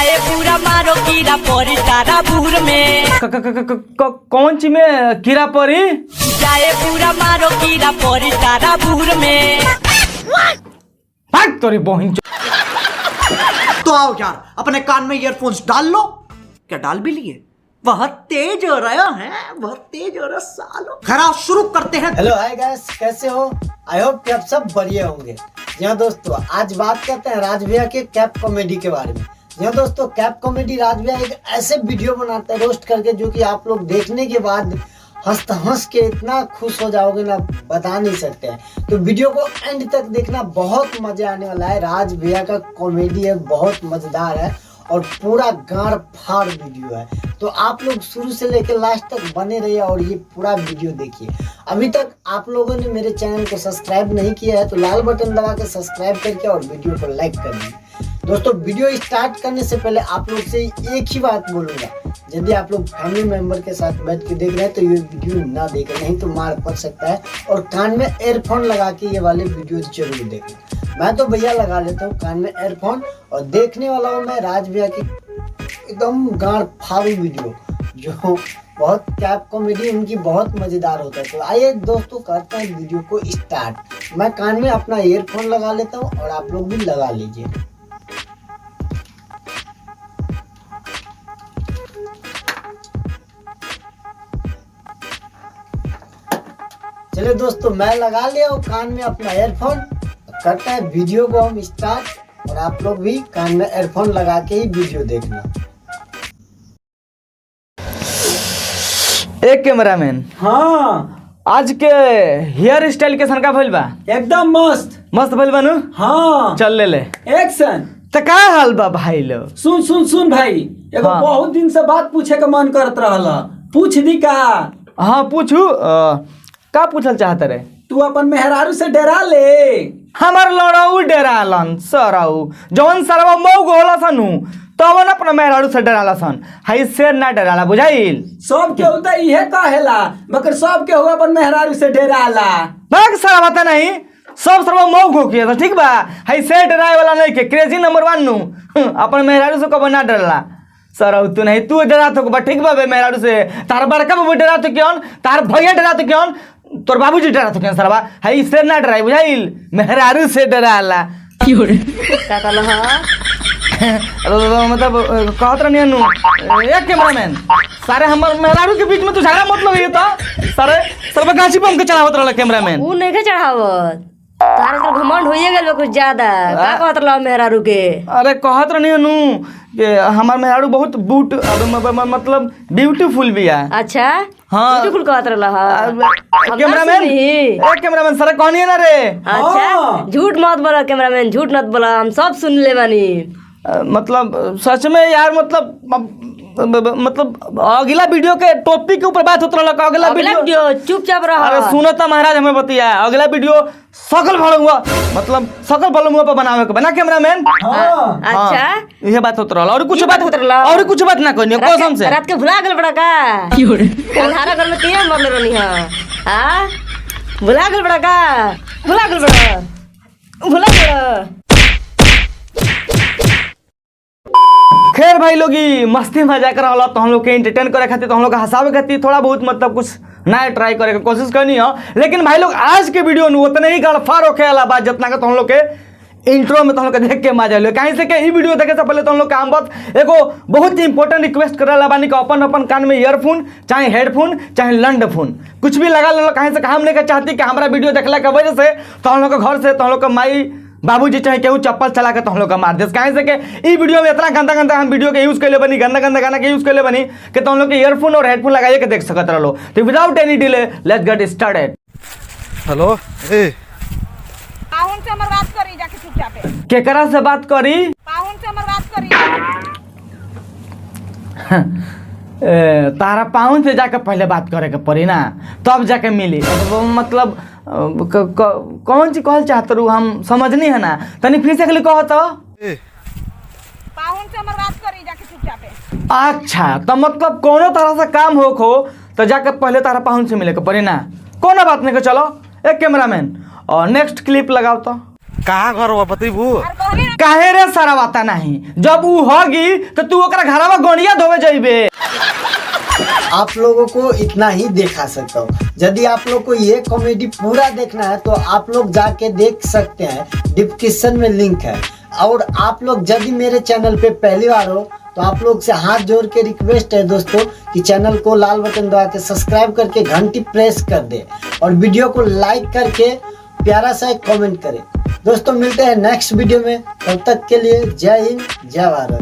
जाए पूरा मारो कीड़ा पड़ी तारा बूर में। क- क- क- क- क- कौन चीज में कीड़ा पड़ी? जाए पूरा मारो कीड़ा पड़ी तारा बूर में। भाग तोरी बहिन। तो आओ यार, अपने कान में ईयरफोन्स डाल लो। क्या डाल भी लिए? बहुत तेज हो रहा है, बहुत तेज हो रहा सालो। खैर आओ शुरू करते हैं। हेलो हाय गाइस, कैसे हो? I hope कि आप सब बढ़िया होंगे। जी हाँ दोस्तों, आज बात करते हैं राज भैया के कैप कॉमेडी के बारे में। जी हाँ दोस्तों, कैप कॉमेडी राज भैया एक ऐसे वीडियो बनाते हैं रोस्ट करके, जो कि आप लोग देखने के बाद हंस हंस के इतना खुश हो जाओगे ना, बता नहीं सकते हैं। तो वीडियो को एंड तक देखना, बहुत मजे आने वाला है। राज भैया का कॉमेडी है, बहुत मज़ेदार है और पूरा गाड़ फाड़ वीडियो है। तो आप लोग शुरू से लेकर लास्ट तक बने रहिए और ये पूरा वीडियो देखिए। अभी तक आप लोगों ने मेरे चैनल को सब्सक्राइब नहीं किया है तो लाल बटन दबा के सब्सक्राइब करके और वीडियो को लाइक कर दीजिए। दोस्तों, वीडियो स्टार्ट करने से पहले आप लोग से एक ही बात बोलूँगा, यदि आप लोग फैमिली मेम्बर के साथ बैठ के देख रहे हैं तो ये वीडियो ना देखें, नहीं तो मार पड़ सकता है। और कान में एयरफोन लगा के ये वाले वीडियो जरूर देखें। मैं तो भैया लगा लेता हूँ कान में एयरफोन और देखने वाला हूँ मैं राज भैया की एकदम गाड़ फाड़ू वीडियो, जो बहुत कैप कॉमेडी उनकी बहुत मज़ेदार होता है। तो आइए दोस्तों, करते हैं वीडियो को स्टार्ट। मैं कान में अपना एयरफोन लगा लेता हूँ और आप लोग भी लगा लीजिए। चलिए दोस्तों, मैं लगा लिया हूँ कान में अपना एयरफोन। करते हैं वीडियो को हम स्टार्ट और आप लोग भी कान में एयरफोन लगा के ही वीडियो देखना। एक कैमरामैन। हाँ। आज के हेयर स्टाइल के सनका भइल बा? एकदम मस्त। मस्त भइल बा नु? हाँ। चल ले ले। एक्शन। त का हाल बा भाई लोग? सुन सुन सुन भाई, एगो हाँ। बहुत दिन से बात पूछे के मन करत रहल, पूछ दी का? हाँ पूछू, का पूछल चाहत रे? तू अपन मेहरारू से डरा ले? हमार लड़ाऊ डरालन सराऊ, जवन सरवा मऊ होला सनु तवन अपना मेहरारू से डराला सन, हई से ना डराला, बुझाइल? सब केहू त इहे कहेला, मगर सब केहू अपन मेहरारू से डराला। भाग सरवा त नहीं, सब सरवा मऊ हो किया ठीक बा, हई से डराए वाला नहीं के क्रेजी नंबर 1 नु। अपन मेहरारू से कबो ना डरला सरौ। तू नहीं, तू डरा तो बा ठीक बा बे मेहरारू से, तार बड़का बाबू डरा तो क्यों, तार भैया डरा तो क्यों, तोर बाबूजी डरा तो क्यों, सरवा हई से ना डराई, बुझाइल? मेहरारू से डराला। का कहल ह? अरे, मतलब कहत रहनी नु, एक कैमरामैन, सारे हमर मेहरारू के बीच में तू झगड़ा मत लगी तो सारे सरवा गाछी पे हमके चढ़ावत रहला कैमरामैन। ऊ नइखे चढ़ावत, तारा तो घमंड होइए गेल बा कुछ ज्यादा। का कहत रहल मेहरारू के? अरे कहत रहनी नु कि हमार मेहरारू बहुत बूट अब मतलब ब्यूटीफुल भी है। अच्छा। हाँ। ब्यूटीफुल कहत रहल ह? कैमरामैन, ए कैमरामैन, सारे कहनी है ना रे? अच्छा। हाँ। झूठ मत बोला कैमरामैन, झूठ मत बोला, हम सब सुन ले बानी। मतलब सच में यार, मतलब मतलब अगला वीडियो के टॉपिक के ऊपर बात होत रहल, अगला अगला वीडियो वीडियो चुपचाप रह। अरे सुनो तो महाराज, हमें बतिया अगला वीडियो सकल भलुआ, मतलब सकल भलुआ पर बनावे के बना कैमरामैन। हाँ। अच्छा। हाँ, इहे बात होत रहल और कुछ ई बात बात होत रहल? और कुछ बात ना कहनी कसम से। रात के भुला गेल बड़ा का? अंधारा घर में किया मरले रहनी ह? आ भुला गेल बड़ा का? भुला गेल बड़ा, भुला गेल। खैर भाई लोग, ई मस्ती मजाक रहल तो हम लोग के एंटरटेन करे खातिर, तो हम लोग के हंसावे खातिर थोड़ा बहुत मतलब कुछ नया ट्राई करे के कोशिश करनी है। लेकिन भाई लोग आज के वीडियो में उतने ही गड़फार होखे वाला बात जितना के तो हम लोग के इंट्रो में तो हम लोग के देख के मजा आइल। कहीं से के ई वीडियो देखे से पहले तो हम लोग काम बस एगो बहुत ही इंपॉर्टेंट रिक्वेस्ट करे वाला बानी कि अपन अपन कान में ईयरफोन चाहे हेडफोन चाहे लंडफोन कुछ भी लगा लो। कहीं से हम लेके चाहती कि हमारा वीडियो देखला के वजह से तो हम लोग के घर से तो हम लोग के माई बाबूजी चाहे केहू चप्पल चला के तो हम लोग के मार दे। कहीं से के ई वीडियो में इतना गंदा गंदा हम वीडियो के यूज कैले बनी, गंदा गंदा गाना के यूज कैले बनी कि तो हम लोग के ईयरफोन और हेडफोन लगाइए के देख सकत रहो। तो without any delay let's get started. Hello, ए पाहुन से हमर बात करी जाके चुपचाप। केकरा से बात करी? पाहुन से हमर बात करी। ए, तारा पाहुन से जाके पहले बात करे के पड़ी ना, तब जाके मिली। अब वो मतलब कौन चीज कहल चाहत रहू हम समझनी है ना, तनी फिर से खाली कह तो। ए पाहुन से हमर बात करी जाके चुपचाप। अच्छा, तो मतलब कोनो तरह से काम हो खो तो जाके पहले तारा पाहुन से मिले के पड़ी ना, कोनो बात नहीं के। चलो एक कैमरामैन और नेक्स्ट क्लिप लगाओ तो। कहाँ घर हुआ बतेबू? और कहली ना। काहे रे सरावाता नहीं, जब ऊ होगी तो तू ओकरा घरवा गणिया धोवे जइबे। आप लोगों को इतना ही देखा सकता हूँ। यदि आप लोग को ये कॉमेडी पूरा देखना है तो आप लोग जाके देख सकते हैं, डिस्क्रिप्शन में लिंक है। और आप लोग यदि मेरे चैनल पे पहली बार हो तो आप लोग से हाथ जोड़ के रिक्वेस्ट है दोस्तों कि चैनल को लाल बटन दबा के सब्सक्राइब करके घंटी प्रेस कर दे और वीडियो को लाइक करके प्यारा सा एक कमेंट करें। दोस्तों मिलते हैं नेक्स्ट वीडियो में, तब तक के लिए जय हिंद जय भारत।